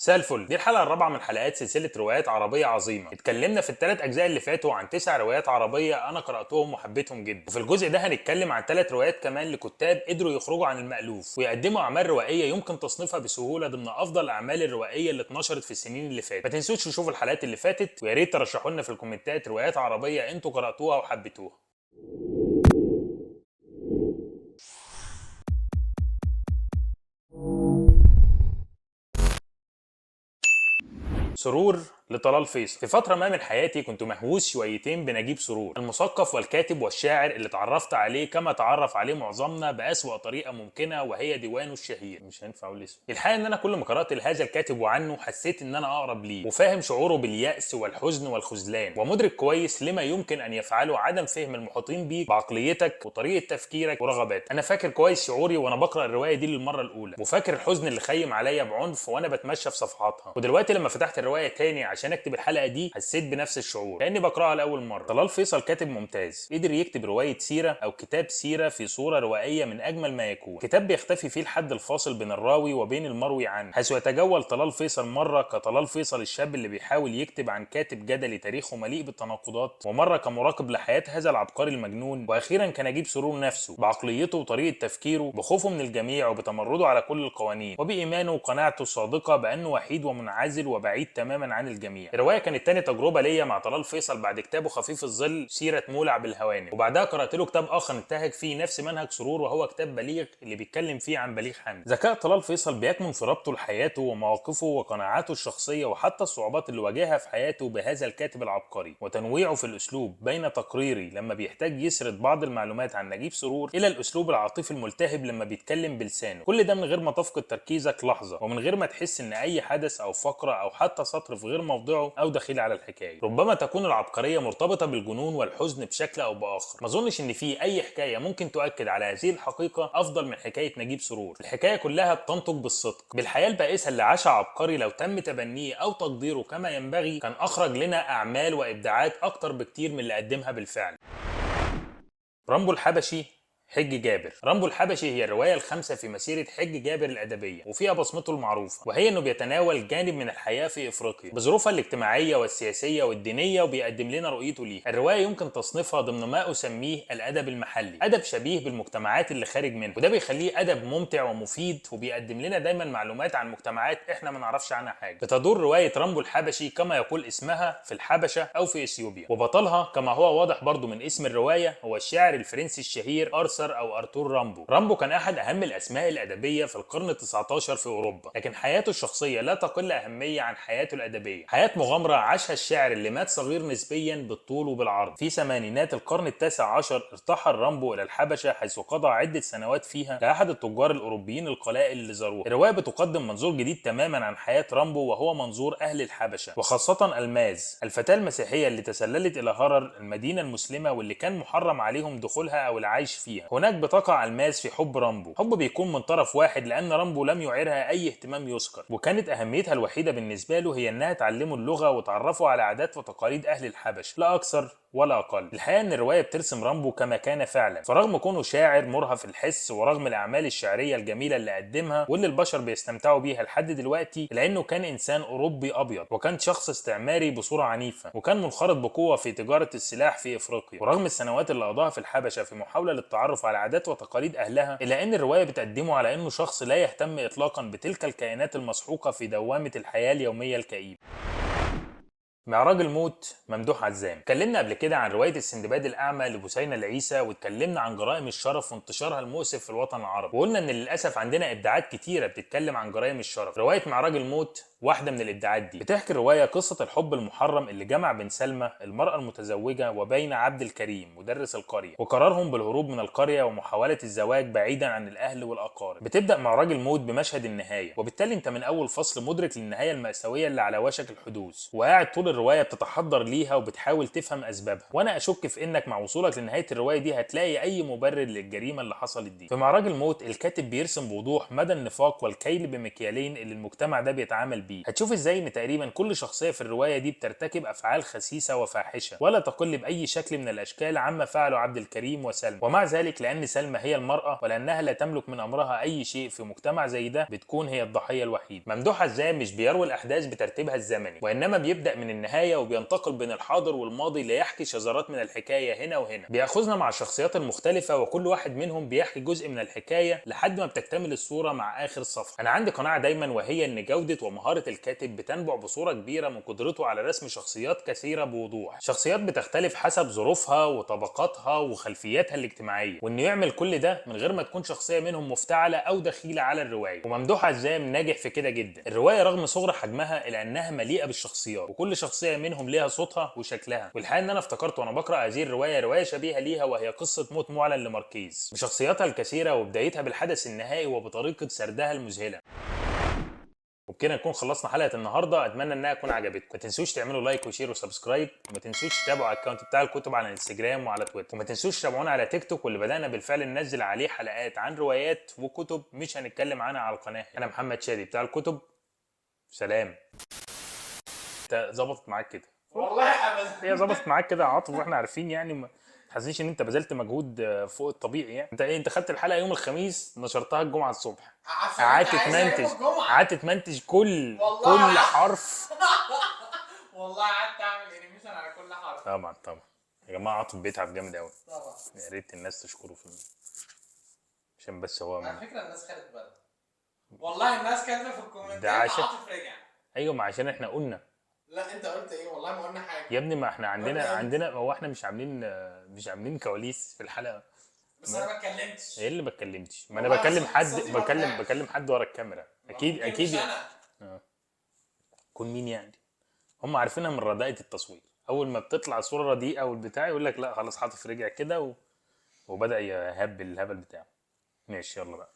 مساء الفل. دي الحلقة الرابعة من حلقات سلسلة روايات عربية عظيمة. اتكلمنا في الثلاث اجزاء اللي فاتوا عن 9 روايات عربية انا قراتهم وحبيتهم جدا، وفي الجزء ده هنتكلم عن 3 روايات كمان لكتاب قدروا يخرجوا عن المألوف ويقدموا اعمال روائيه يمكن تصنيفها بسهولة ضمن افضل الاعمال الروائيه اللي اتنشرت في السنين اللي فاتت. ما تنسوش تشوفوا الحلقات اللي فاتت، ويا ريت ترشحوا لنا في الكومنتات روايات عربية انتوا قراتوها وحبيتوها. سرور لطلال فيصل. في فترة ما من حياتي كنت مهووس شويتين بنجيب سرور، المثقف والكاتب والشاعر اللي اتعرفت عليه كما تعرف عليه معظمنا بأسوأ طريقة ممكنة، وهي ديوانه الشهير. مش هينفع اقول اسمه. الحقيقة ان انا كل ما قرأت لهذا الكاتب وعنه حسيت ان انا اقرب ليه، وفاهم شعوره باليأس والحزن والخذلان، ومدرك كويس لما يمكن ان يفعله عدم فهم المحيطين بيك بعقليتك وطريقة تفكيرك ورغباتك. انا فاكر كويس شعوري وانا بقرأ الرواية دي للمرة الأولى، وفاكر الحزن اللي خيم عليا بعنف وانا بتمشى في صفحاتها. ودلوقتي لما فتحت الرواية تاني عشان اكتب الحلقة دي حسيت بنفس الشعور كاني بقراها لاول مرة. طلال فيصل كاتب ممتاز، قدر يكتب رواية سيره او كتاب سيره في صوره روائيه من اجمل ما يكون. كتاب بيختفي فيه الحد الفاصل بين الراوي وبين المروي عنه، حيث يتجول طلال فيصل مرة كطلال فيصل الشاب اللي بيحاول يكتب عن كاتب جدلي تاريخه مليء بالتناقضات، ومرة كمراقب لحياه هذا العبقري المجنون، واخيرا كنجيب سرور نفسه بعقليته وطريقه تفكيره، بخوفه من الجميع وبتمرده على كل القوانين، وبايمانه وقناعته الصادقة بانه وحيد ومنعزل وبعيد تماما عن الجميع. الرواية كانت تاني تجربه ليا مع طلال فيصل بعد كتابه خفيف الظل سيره مولع بالهوانم، وبعدها قرات له كتاب اخر انتهج فيه نفس منهج سرور، وهو كتاب بليغ اللي بيتكلم فيه عن بليغ حمدي. ذكاء طلال فيصل بيكمن في ربطه لحياته ومواقفه وقناعاته الشخصية وحتى الصعوبات اللي واجهها في حياته بهذا الكاتب العبقري، وتنويعه في الاسلوب بين تقريري لما بيحتاج يسرد بعض المعلومات عن نجيب سرور الى الاسلوب العاطفي الملتهب لما بيتكلم بلسانه. كل ده من غير ما تفقد تركيزك لحظة، ومن غير ما تحس ان اي حدث او فقره او حتى سطر في غير موضعه او دخيل على الحكاية. ربما تكون العبقرية مرتبطة بالجنون والحزن بشكل او باخر. ما اظنش ان في اي حكاية ممكن تؤكد على هذه الحقيقة افضل من حكاية نجيب سرور. الحكاية كلها بتنطق بالصدق، بالحياة البائسة اللي عاشها عبقري لو تم تبنيه او تقديره كما ينبغي كان اخرج لنا اعمال وابداعات اكتر بكتير من اللي قدمها بالفعل. رامبو الحبشي، حج جابر. رامبو الحبشي هي الرواية الخامسة في مسيرة حج جابر الأدبية، وفيها بصمته المعروفة، وهي إنه بيتناول جانب من الحياة في إفريقيا بظروفها الاجتماعية والسياسية والدينية، وبيقدم لنا رؤيته ليها. الرواية يمكن تصنيفها ضمن ما أسميه الأدب المحلي، أدب شبيه بالمجتمعات اللي خارج منه، وده بيخليه أدب ممتع ومفيد، وبيقدم لنا دايما معلومات عن مجتمعات إحنا ما نعرفش عنها حاجة. بتدور رواية رامبو الحبشي كما يقول اسمها في الحبشة أو في إثيوبيا، وبطلها كما هو واضح برضو من اسم الرواية هو الشاعر الفرنسي الشهير أرثر أو أرتور رامبو. رامبو كان أحد أهم الأسماء الأدبية في القرن ال19 في أوروبا، لكن حياته الشخصية لا تقل أهمية عن حياته الأدبية. حياة مغامرة عاشها الشاعر اللي مات صغير نسبيا بالطول وبالعرض. في ثمانينات القرن التاسع عشر ارتحل رامبو إلى الحبشة، حيث قضى عدة سنوات فيها كأحد التجار الأوروبيين القلائل اللي زاروه. الرواية بتقدم منظور جديد تماما عن حياة رامبو، وهو منظور أهل الحبشة، وخاصة الماز الفتاة المسيحية اللي تسللت إلى هرر المدينة المسلمة واللي كان محرم عليهم دخولها أو العيش فيها. هناك بتقع الماس في حب رامبو، حب بيكون من طرف واحد لأن رامبو لم يعيرها أي اهتمام يذكر، وكانت أهميتها الوحيدة بالنسبة له هي أنها تعلمه اللغة وتعرفه على عادات وتقاليد أهل الحبش، لا أكثر ولا أقل. الحقيقة أن الرواية بترسم رامبو كما كان فعلا، فرغم كونه شاعر مرهف الحس ورغم الأعمال الشعرية الجميلة اللي قدمها واللي البشر بيستمتعوا بيها لحد دلوقتي، لأنه كان إنسان أوروبي أبيض، وكان شخص استعماري بصورة عنيفة، وكان منخرط بقوة في تجارة السلاح في إفريقيا. ورغم السنوات اللي قضاها في الحبشة في محاولة للتعرف على عادات وتقاليد أهلها، إلا أن الرواية بتقدمه على أنه شخص لا يهتم إطلاقا بتلك الكائنات المسحوقة في دوامة الحياة اليومية الكئيبة. معراج الموت، ممدوح عزام. اتكلمنا قبل كده عن رواية السندباد الأعمى لبثينة العيسى، واتكلمنا عن جرائم الشرف وانتشارها المؤسف في الوطن العربي، وقلنا ان للأسف عندنا إبداعات كتيرة بتتكلم عن جرائم الشرف. رواية معراج الموت واحدة من الإبداعات دي. بتحكي الرواية قصة الحب المحرم اللي جمع بين سلمى المرأة المتزوجة وبين عبد الكريم مدرس القرية، وقرارهم بالهروب من القرية ومحاولة الزواج بعيدا عن الأهل والأقارب. بتبدأ معراج الموت بمشهد النهاية، وبالتالي انت من أول فصل مدرك للنهاية المأساوية اللي على وشك الحدوث، وقاعد طول الرواية بتتحضر ليها وبتحاول تفهم أسبابها. وأنا أشك في إنك مع وصولك لنهاية الرواية دي هتلاقي أي مبرر للجريمة اللي حصلت دي. في معراج الموت الكاتب بيرسم بوضوح مدى النفاق والكيل بمكيالين اللي المجتمع ده بيتعامل بيه. بيه. هتشوف ازاي ان تقريبا كل شخصية في الرواية دي بترتكب افعال خسيسه وفاحشه ولا تقل باي شكل من الاشكال عما فعله عبد الكريم وسلمى، ومع ذلك لان سلمى هي المراة ولانها لا تملك من امرها اي شيء في مجتمع زي ده بتكون هي الضحية الوحيدة. ممدوح عزام مش بيروي الاحداث بترتيبها الزمني، وانما بيبدا من النهاية وبينتقل بين الحاضر والماضي ليحكي شذرات من الحكاية هنا وهنا. بياخذنا مع الشخصيات المختلفة وكل واحد منهم بيحكي جزء من الحكاية لحد ما بتكتمل الصورة مع اخر صفحة. انا عندي قناعة دايما، وهي ان جوده ومهارة الكاتب بتنبع بصورة كبيرة من قدرته على رسم شخصيات كثيرة بوضوح، شخصيات بتختلف حسب ظروفها وطبقاتها وخلفياتها الاجتماعية، وانه يعمل كل ده من غير ما تكون شخصية منهم مفتعله او دخيله على الرواية. وممدوح عزام ناجح في كده جدا. الرواية رغم صغر حجمها الا انها مليئة بالشخصيات، وكل شخصية منهم ليها صوتها وشكلها. والحقيقة ان انا افتكرت وانا بقرا هذه الرواية رواية شبيهه ليها، وهي قصة موت معلن لماركيز، بشخصياتها الكثيرة وبدايتها بالحدث النهائي وبطريقة سردها المذهلة. وبكده نكون خلصنا حلقة النهارده، اتمنى انها تكون عجبتكم. ما تنسوش تعملوا like و share و subscribe، وما تنسوش تتابعوا ال account بتاع الكتب على الانستجرام وعلى تويتر، وما تنسوش تتابعونا على تيك توك واللي بدانا بالفعل ننزل عليه حلقات عن روايات وكتب مش هنتكلم عنها على القناة. انا محمد شادي بتاع الكتب، سلام. انت ظبطت معاك كده؟ والله ابدا. هي ظبطت معاك كده يا عاطف، واحنا عارفين يعني، ما تحسسنيش ان انت بذلت مجهود فوق الطبيعي يعني. انت ايه، انت خدت الحلقة يوم الخميس نشرتها الجمعة الصبح، قعدت تمنتج، قعدت تمنتج كل حرف. والله قعدت اعمل animation على كل حرف. طبعا طبعا يا جماعة، عاطف بيتعب جامد قوي، طبعا يا ريت الناس تشكره في، عشان بس هو على فكرة الناس خدت بالها، والله الناس كاتبه في الكومنتات عاطف رجع. ايوه، ما عشان احنا قلنا. لا انت قلت ايه؟ والله ما قلنا حاجة يا ابني، ما احنا عندنا هو احنا مش عاملين كواليس في الحلقة. بس انا ما اتكلمتش. ايه اللي ما اتكلمتش؟ ما انا بكلم حد، بكلم حد ورا الكاميرا. اكيد اكيد. كون مين يعني؟ هم عارفينها من رداءة التصوير، اول ما بتطلع صوره رديئة والبتاع يقول لك لا خلاص عاطف رجع كده وبدا يهبل الهبل بتاعه. ماشي يلا بقى.